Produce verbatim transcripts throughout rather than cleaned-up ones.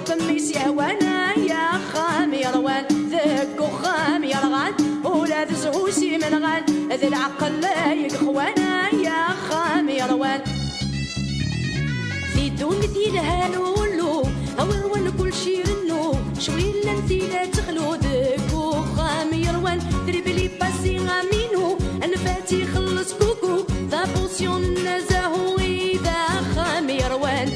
Temmis yehwan ay axxam yerwan, deg uxxam yerɣan, ula d zzhu s imenɣan, d lɛeqel ay yexwan ay axxam yerwan. Di ddunit yelhan ullu, awer wen kullec irennu, cwi llan tila texlu, deg uxxam yerwan, tribli passi aminu, anfat ixelleṣ kuku, d apusyon n azahu i d axxam yerwan.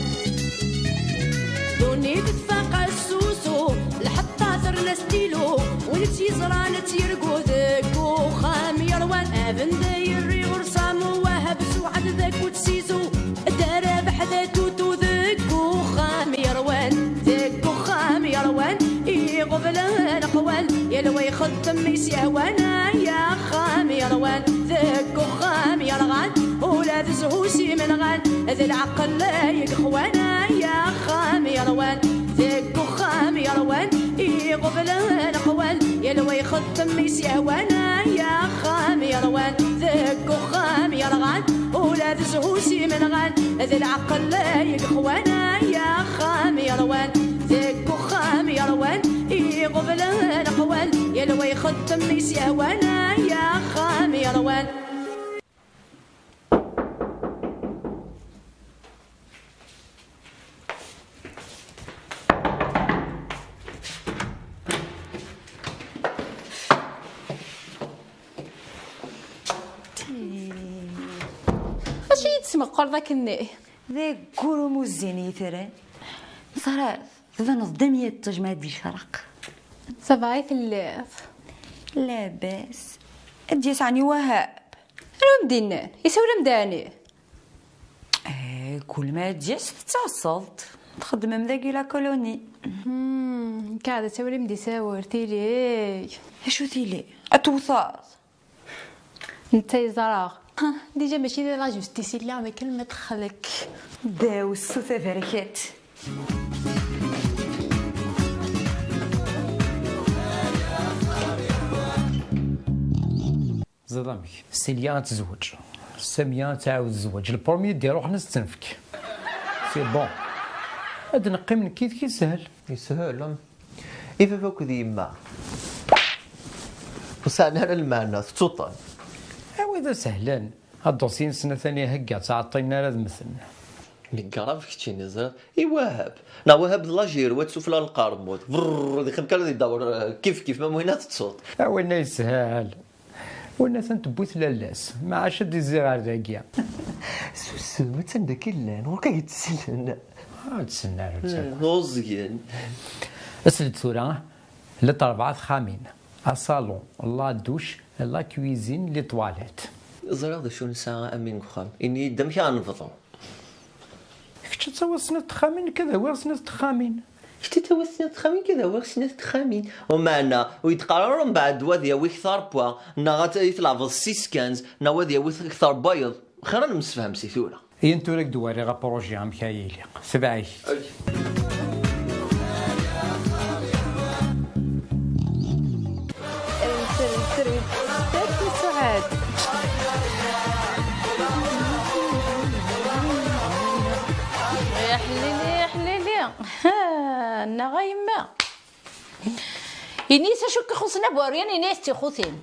Ddunit tfaq asusu, lḥeṭṭa terna stilu, win tt-yeẓran ad tt-yergu, deg uxxam yerwan. Abendayer ɣur-s am Wahab Suɛad d Akut Sizu, Dda Rabeḥ d Atutu, deg uxxam yerwan, deg uxxam yerwan, iɣubel leqwal, yal wa ixeddem i s-yehwan, ay axxam yerwan, deg uxxam yerɣan, ula d zzhu s imenɣan, d lɛeqel ay yexwan, ay axxam yerwan, deg uxxam yerwan, iɣubel leqwal, yal wa ixeddem i s-yehwan, ay axxam yerwan, deg uxxam yerɣan, ula d zzhu s imenɣan, d lɛeqel ay yexwan, ay axxam yerwan, deg uxxam yerwan, iɣubel leqwal, yal wa ixeddem i s-yehwan, ay axxam yerwan. Acu i yi-d-tesmeqqreḍ akken-nni? D aggur umuzzin i yi-terran. Ẓrat, tbaneḍ-d am yiṭij ma ad d-yecreq. Ça va, i telliḍ? Labas. Ad d-yas ɛni Wahab? Anwa m-d-innan? Isawel-am-d ɛni? Eh, kul ma ad d-yas tettaseḍ. Txeddmem dagi la colonie. Hmm, nekk ad asawel-im d-isawel, tili. Acu tili? Ad tewteḍ? Netta yeẓra. Ha, déjà mačči d la justice i lliɣ, mais quelle maître xlek. Ddaw ssu taberkat. Ẓiḍ amek? Silya ad tezweǧ. Samya ad tɛawed zzwaǧ. Le premier d-iruḥen ad s-tt-nefk. C'est bon. Ad neqqim nekk yid-k yeshel. Yeshel, am. I baba akked yemma? Ur sɛan ara lmeɛna, tettuṭṭal. Awi d asehlan. Aḍusi-nsen atan ihegga, ttɛeṭṭilen ara ad mmten. Neggar am keččini, ẓriɣ. I Wahab. Neɣ Wahab d lajir, wa d sufla n lqermud. Brrr, d ixem kan ad idawr, eh, kif kif, ma muhin ad tettuḍ. A winna yeshel. Winna atan tewwi-t lalla-s. Maɛac ad d-izzi ɣer dagi. Susem, attan dagi llan, ɣur-k ad d-sellen. Ah, ad d-sellen ara, d huẓgen. As-d tura, llant rebɛa texxamin. Asalon, la douche, la cuisine, les toilettes. Ẓriɣ d acu nesɛa am win deg uxxam. Ini-yi-d amek ara nebḍu. Kečč ad tawiḍ snat texxamin, nekk ad awiɣ snat texxamin. Kečč ad tawiḍ snat texxamin, nekk ad awiɣ snat texxamin. Umeɛna, ur yi-d-qqar ara mbeɛd wa ad yawi kter n wa, neɣ ad t-, ad yi-tleɛbeḍ s six quinze, neɣ wa ad yawi kter n wayeḍ. Xir ad nemsefham si tura. Yin tura ad k-d-wariɣ apṛuji amek ara yili. Tbeɛ-it. Suɛad. Ya ḥlili, ya ḥlili. Ha, neɣ a yemma. Ini-as acu k-ixuṣṣen a Buɛryan, ini-as tixutin.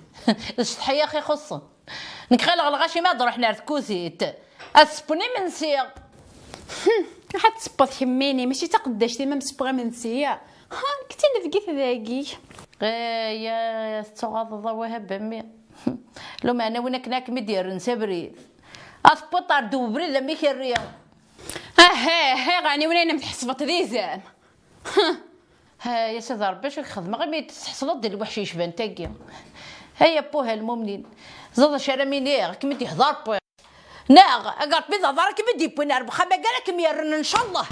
D cetḥa i aɣ-ixuṣṣen. Nekk ɣileɣ lɣaci ma d-ruḥen ar tkutit, ad sewwen imensi. Hm, ad tsewweḍ kemmini, mačči d taqeddact-im ma m-sewweɣ imensi. Ha, nekk d tinebgit dagi. Eh, ya, tettuɣaḍeḍ a Wahab a mmi. Lumeɛna win akken ad kem-id-yerren s abrid. Ad tewwiḍ ar ddew ubrid am ikerri. Aheh, aheh, ɛni win ayen m-tḥesbeḍ d izem? Ha, ya Sidi Ṛebbi, acu k-xedmeɣ imi tḥeṣleḍ di lweḥc yecban tagi? Ay appuh a lmumnin, ẓeḍ acu ara m-iniɣ, ad kem-id-ihḍer Ṛebbi. Neɣ, ag Ṛebbi d aḍar ad kem-id-iwwin ar wexxam-agi ara kem-yerren, ncallah.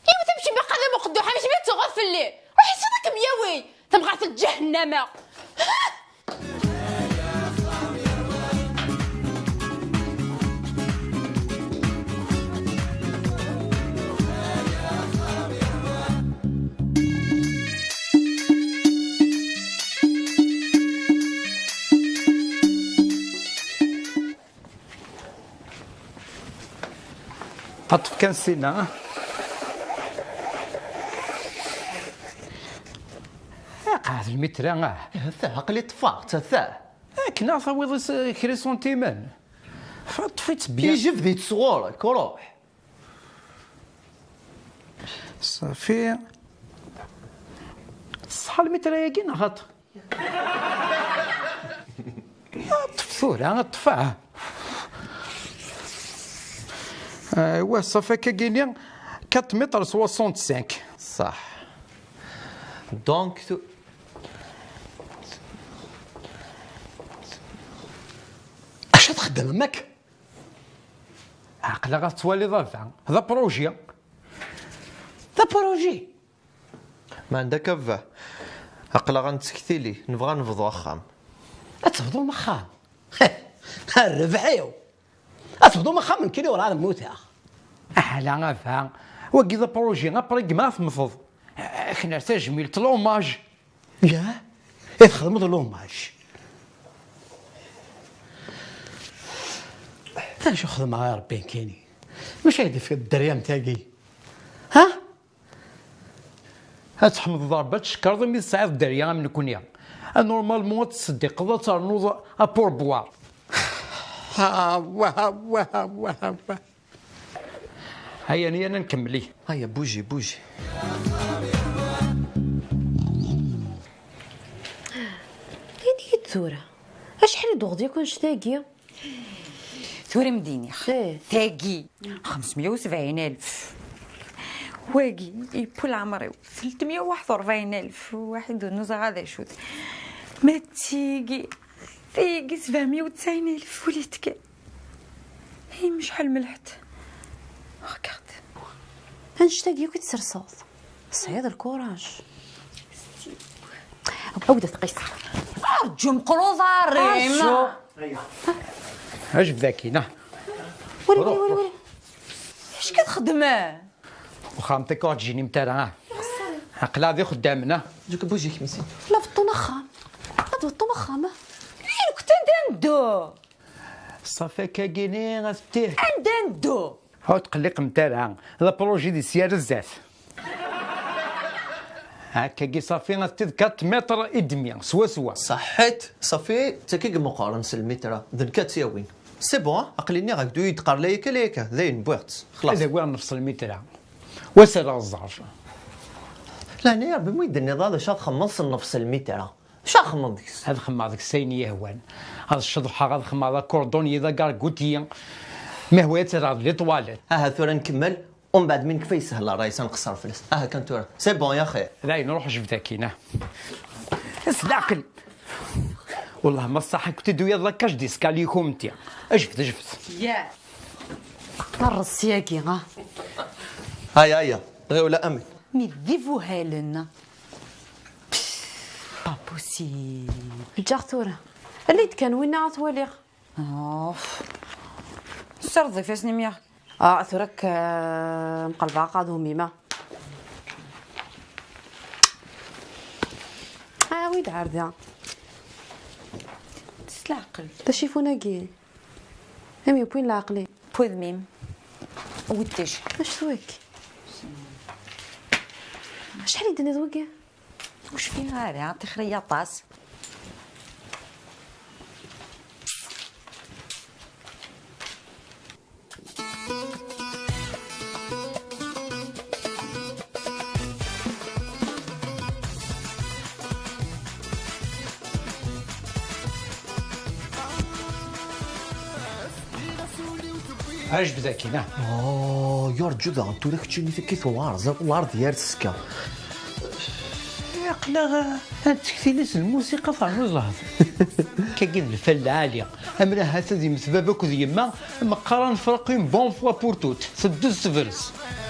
Yiwet amcebbeq ad am uqedduḥ, amcebbeq ad tuɣeḍ fell-i. Ruḥ iṣiḍ ad kem-yawi tamɣart n lǧahennama. Aṭṭef kan sina. Ah, d lmitra, ah. Ata, aql-i ṭṭfeɣ-tt, ata. Akken ad tawiḍ is-, kra isantimen. Ṭṭef-itt bya. Ijebd-itt sɣur-k, ruḥ. Ṣafi. Ṣṣeḥ lmitra-agi neɣ xaṭi? Ṭṭef tura, ṭṭef, ah. Aywa, ṣafi, akka-gini quatre mètres soixante-cinq. Ṣaḥ. Donc, tu- Acu txeddem, a Mak? Aql-aɣ ad twaliḍ a baba. D apṛuji. D apṛuji. Ma ɛendak a baba. Aql-aɣ ad nettek tili. Nebɣa ad nebḍu axxam. Ad tebḍum axxam? A rrbeḥ-iw! Ad tebḍum axxam nekkini werɛad mmuteɣ. Ahala a baba. Wagi d apṛuji. Apṛi gma ad temmteḍ. Ad k-nerr tajmilt, l'hommage. Yah? I txedmeḍ l'hommage? Acu xedmeɣ a Rebbi nekkini? Maca i d-tefkiḍ dderya am tagi? Ha? Ad tḥemdeḍ Rebbi, ad tcekkreḍ imi tesɛiḍ dderya am nekkni. A normalement ad tettseddiqeḍ, ad ternuḍ à pourboire. Ha, wah, wah, wah, wah. Aya, aya, nkemmel. Aya, bouge, bouge. Ini-yi-d tura, acḥal i d-tuɣeḍ yakk annect-agi? Tura m-d-iniɣ. Eh. Tagi, xemsemya u sebɛin alef. Wagi, yewwi leɛmer-iw, tletmya u waḥed u rebɛin alef, waḥid ur nuẓeɣ d acu-t. Ma d tigi, tigi, sebɛemya u tesɛin alef, ula d kan. Hey, mecḥal melḥet. Regarde. Annect-agi akk i tserseḍ? Tesɛiḍ lkuraj. Awd ad tqis. Arǧu, meqqer uḍar-im. Arǧu. Ajbed akkin, ah. Wali, wali, wali, wali. Acu i txeddmem? Wexxam, tek ur ttjinim tara, ah. Aql-aɣ d ixeddamen, ah. Juk buji kmisi. La beṭṭum axxam. La beṭṭum axxam, ah. Ay, nekk anda neddu? Ṣafi, akkagini ad t-tih. Anda neddu? Ur tqelliqemt ara, d apṛuji di sya ar zdat. Akkagi ṣafi ad t-tih quatre mètres et demi, swaswa. Ṣaḥḥit, ṣafi, d tagi i imeqqren s lmitra, d nekk ad tt-yawin. C'est bon, hein? Aql-i nniɣ-ak-d ur yi-d-qqar la akka la akka, dayen wwiɣ-tt, xlaṣ. Ad awiɣ nnefṣ lmitra, wa s rreɣ ẓẓerf. Leɛnaya Rebbi, ma yi-d-tenniḍ d acu ad xemmeḍ s nnefṣ lmitra? Acu ad xemmeḍ deg-s? Ad xemmeɣ deg-s ayen i yi-ihwan. Ad ceḍḥeɣ, ad xemmeɣ d akurdun, yi d agarguti. Ma ihwa ad tt-rreɣ d litwalit. Aha, tura nkemmel, umbeɛd mi nekfa yeshel ṛṛay-is ad nqeṣṣer fell-as. Aha kan tura. C'est bon, ya xir. Dayen, ruḥ jbed akkin, ah. S leɛqel. Wellah ma ṣṣaḥ, kent-id-tuyaḍ la cage d'escalier kumti. Jbed, jbed. Yah. Ṛṛes syagi, ah. Aya, aya. Ɣiwel a Amin. Mi d ibuhalen. Pas possible. Ǧǧeɣ tura. Alli-d kan winna ad t-waliɣ. Uf. Ssirdeḍ ifassen-im, yak. Ah, tura k-, eh, mqelbeɣ aqadum-im. Ah, wi d ɛerda. S leɛqel. D acifun-agi. Am yewwin leɛqel-im. Wudem-im. Weddic. Acu wagi? Acḥal i d-tenniḍ wagi? Ur cfiɣ ara, tixri aṭas. Ajbed akkin, ah. Oh, yurǧu daɣen tura keččini tikki tuɣareḍ, tuɣareḍ yar teska. Aql-aɣ, eh, ad nettek tili s lmusiqa ternu zehd. Kagi d lfal lɛali. Amra ahat ad yemmet baba akked yemma, meqqar ad nefreq une bonne fois pour toutes. Teddez tebres.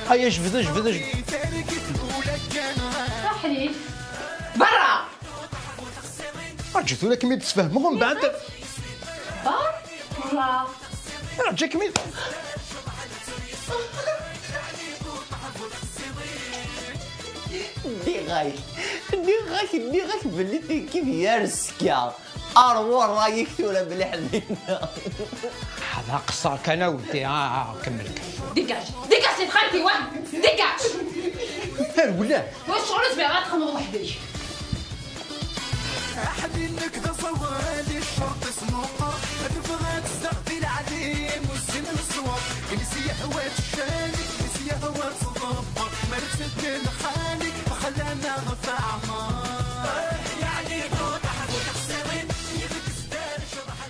Ay ajbed, ajbed, ajbed. Ruḥ-iyi. Berra! Rǧu tura kem-id-sfehmeɣ, mbeɛd. Berra! Rǧu kem-id. Nniɣ-ak, nniɣ-ak, nniɣ-ak belli tikki d yar ska. Arwu ṛṛay-ik tura mliḥ dinna. Ḥed aqeṣṣer kan a weddi, ah, ah, kemmel kan. Dégage, dégage, c'est tranquille, ouais. Dégage. Ar wula. Wa ccɣel ur zmireɣ ad txedmeḍ weḥd-k. Aḥnin-nnek d aẓawali, ccerṭ-is meqqer. Tebɣa ad tezdeɣ di leɛlim u zzin n ṣṣwab. Gnes yehwa tcali, gnes yehwa tḍebber. Ma d tedden xali, xlan-aɣ teɛmer. Yeɛni buṭaḥ bu teqsiḍin, yebges dar cḍeḥ.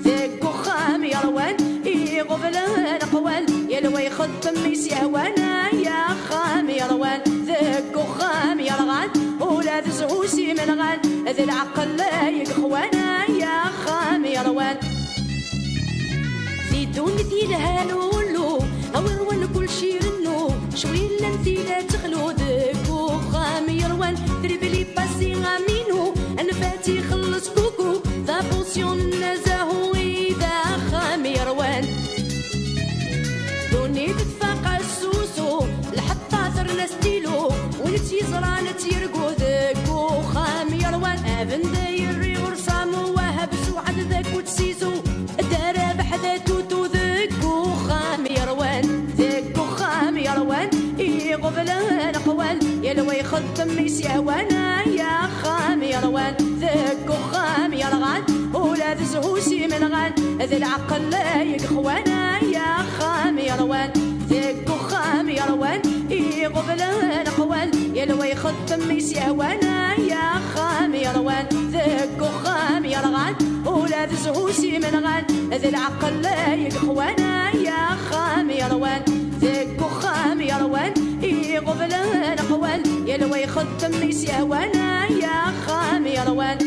Deg uxxam yerwan, iɣublen qwan, yal wa ixeddem i s-yehwan. Ay axxam yerwan, deg uxxam yerɣan, ula d zzhu s imenɣan, d lɛeqel ay ixwan. Ay axxam yerwan. Di ddunit yelhan ullu, awer wan kullec irennu, cwi llan tila texlu. Deg uxxam yerwan, tribli pasi aminu, anfat ixelleṣ kuku, d apusyon n azahu i d axxam yerwan. Ddunit tfaq asusu, lḥeṭṭa terna stilu, win tt-yeẓran ad tt-yergu. Deg uxxam yerwan, abend yerri ur samu wahab suɛad d akut sisu. Darabeḥ d atutu deg uxxam yerwan, deg uxxam yerwan, iɣublen qwan, yal wa ixeddem i s-yehwan. Ay axxam yerwan, deg uxxam yerɣan, ula d zzhu s imenɣan, d lɛeqel ay ixwan. Ay axxam yerwan, deg uxxam yerwan, iɣublen qwan, yal wa ixeddem i s-yehwan. Ay axxam yerwan, deg uxxam yerɣan, ula d zzhu s imenɣan, d lɛeqel ay ixwan. Ay axxam yerwan, deg uxxam yerwan, iɣublen qwan, yal wa ixeddem i s-yehwan. Ay axxam yerwan.